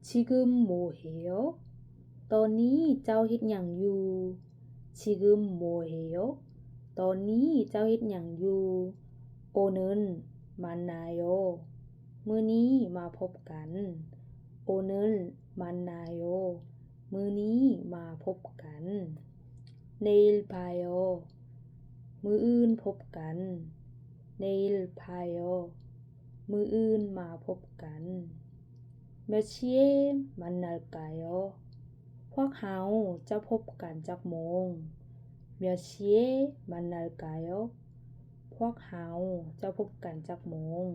지금 뭐해요? ຕອນນີ້ເຈົ້າເຮັດຫຍັງຢູ່? 지금 뭐해요? ຕອນນີ້ເຈົ້າເຮັດຫຍັງຢູ່? 오늘 만나요. ມື້ນີ້ມາພົບກັນ. 오늘 만나요. ມື້ນີ້ມາພົບກັນ. 내일 봐요. ມື້ອື່ນພົບກັນ. 내일 봐요. ມື້ອື່ນມາພົບກັນ. 몇 시에 만날까요? ພວກເຮົາຈະພົບກັນຈັກໂມງ? 몇 시에 만날까요? ພວກເຮົາຈະພົບກັນຈັກໂມງ?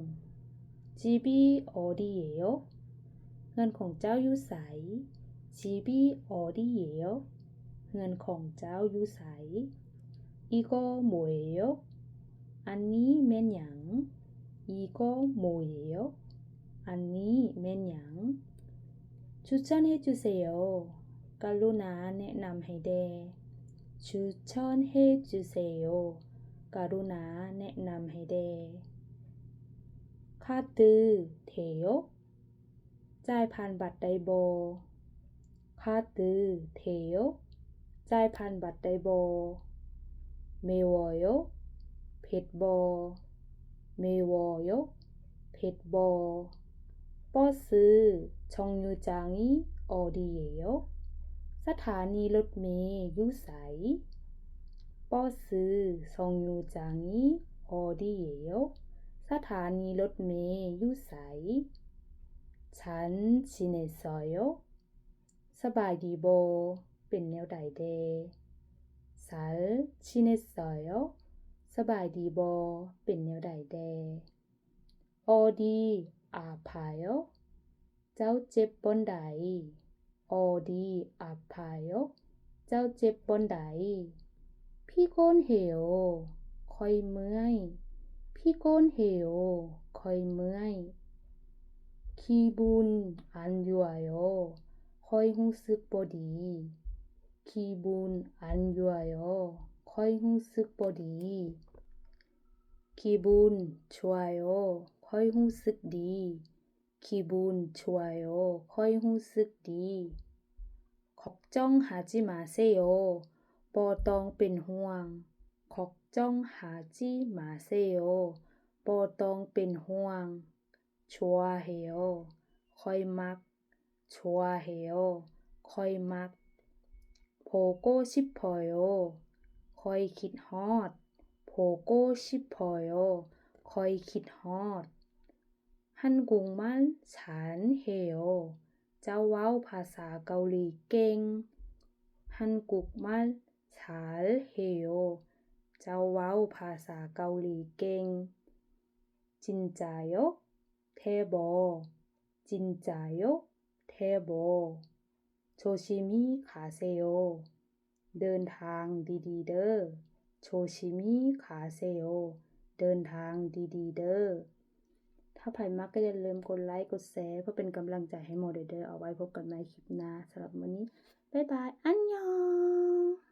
집이 어디예요? ເຮືອນຂອງເຈົ້າຢູ່ໃສ? 집이 어디예요? ເຮືອນຂອງເຈົ້າຢູ່ໃສ? 이거 뭐예요? ອັນນີ້ແມ່ນຫຍັງ? 이거 뭐예요? ອັນນີ້ແມ່ນຫຍັງ? 추천해 주세요. ກະລຸນາແນະນຳໃຫ້ແດ່. 추천해 주세요. ກະລຸນາແນະນຳໃຫ້ແດ່. 카드 돼요? ຈ່າຍຜ່ານບັດໄດ້ບໍ່? 카드 돼요? ຈ່າຍຜ່ານບັດໄດ້ບໍ່? 매워요? ເຜັດບໍ່? 매워요? ເຜັດບໍ່? 버스 정류장이 어디예요? ສະຖານີລົດເມຢູ່ໃສ? 버스 정류장이 어디예요? ສະຖານີລົດເມຢູ່ໃສ? 잘 지냈어요? ສະບາຍດີບໍ່? ເປັນແນວໃດແດ່? 잘 지냈어요? ສະບາຍດີບໍ່? ເປັນແນວໃດແດ່? 어디 아파요? ເຈົ້າເຈັບບ່ອນໃດ? 어디 아파요? ເຈົ້າເຈັບບ່ອນໃດ? 피곤해요. ຂ້ອຍເມື່ອຍ. 피곤해요. ຂ້ອຍເມື່ອຍ. 기분 안 좋아요. ຂ້ອຍຮູ້ສຶກບໍ່ດີ. 기분 안 좋아요. ຂ້ອຍຮູ້ສຶກບໍ່ດີ. 기분 좋아요. ຂ້ອຍຮູ້ສຶກດີ. 기분 좋아요. ຂ້ອຍຮູ້ສຶກດີ. 걱정하지 마세요. ບໍ່ຕ້ອງເປັນຫ່ວງ. 걱정하지 마세요. ບໍ່ຕ້ອງເປັນຫ່ວງ. 좋아해요. ຂ້ອຍມັກ. 좋아해요. ຂ້ອຍມັກ. 보고 싶어요. ຂ້ອຍຄິດຮອດ. 보고 싶어요. ຂ້ອຍຄິດຮອດ. 한국말 잘해요. ເຈົ້າເວົ້າພາສາເກົາຫຼີເກັ່ງ. 한국말 잘해요. ເຈົ້າເວົ້າພາສາເກົາຫຼີເກັ່ງ. 진짜요? ແທ້ບໍ່? 진짜요? ແທ້ບໍ່? 조심히 가세요. ເດີນທາງດີໆເດີ້. 조심히 가세요. ເດີນທາງດີໆເດີ້. ຖ້າໃຜມັກກໍຢ່າລືມກົດໄລກົດແຊ ເພື່ອເປັນກຳລັງໃຈໃຫ້ໂມໄດ້ເດີ້. ເອົາໄວ້ພົບກັນໃໝ່ຄລິບໜ້າ. ສຳລັບມື້ນີ້ ບາຍບາຍ. 안녕.